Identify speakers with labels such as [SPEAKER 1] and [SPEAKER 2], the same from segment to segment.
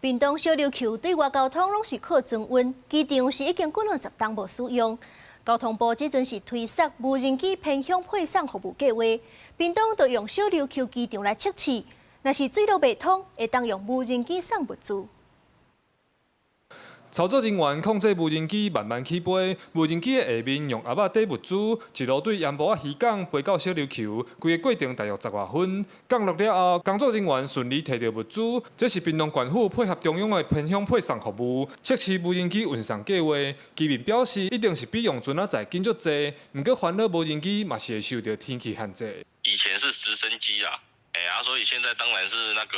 [SPEAKER 1] 屏東小琉球對外交通攏是靠船運，機場是已經幾若十冬無使用。交通部這陣是推捒無人機偏鄉配送服務計劃，屏東就用小琉球機場來測試，若是水路袂通，會當用無人機送物資。
[SPEAKER 2] 操作人員控制無人機慢慢起飛，無人機的下面用盒仔載物資，一路對鹽埔仔漁港飛到小琉球，規個過程大約十外分。降落了後，工作人員順利提著物資。這是屏東縣府配合中央的偏鄉配送服務，測試無人機運送計劃。居民表示，一定是比用船仔載緊足濟，毋過煩惱無人機嘛是會受著天氣限制。
[SPEAKER 3] 以前是直升機啊，哎呀，所以現在當然是那個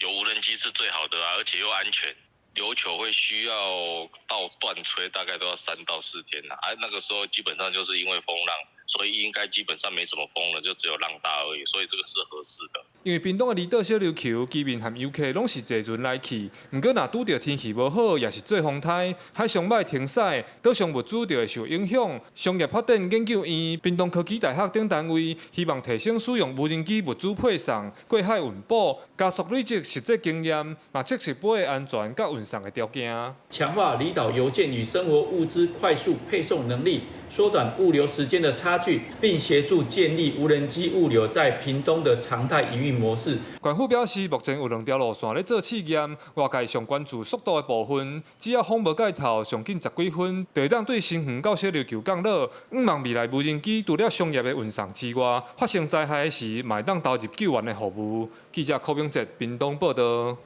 [SPEAKER 3] 有無人機是最好的啊，而且又安全。琉球會需要到斷炊，大概都要3到4天啦。啊，那個時候基本上就是因為風浪，所以應該基本上沒什麼風了，就只有浪大而已，所以這個是合適的。
[SPEAKER 2] 因為屏東的離島小琉球，居民和遊客攏是坐船來去，毋過若拄著天氣無好，抑是做風颱，海上擺停駛，島上物資就會受影響。商業發展研究院、屏東科技大學等單位希望提升使用無人機物資配送、過海運補，加速累積實際經驗，嘛測試飛的安全佮運送的條件。
[SPEAKER 4] 強化離島郵件與生活物資快速配送能力，縮短物流時間的差距，並協助建立無人機物流在屏東的常態營運模式。
[SPEAKER 2] 縣府表示，目前有兩條路線咧做試驗，外界上關注速度的部分，只要風無蓋頭，上緊十幾分，就會當對新園到小琉球降落。向望未來無人機除了商業的運送之外，發生災害時，嘛會當投入救援的服務。記者柯明哲屏東報道。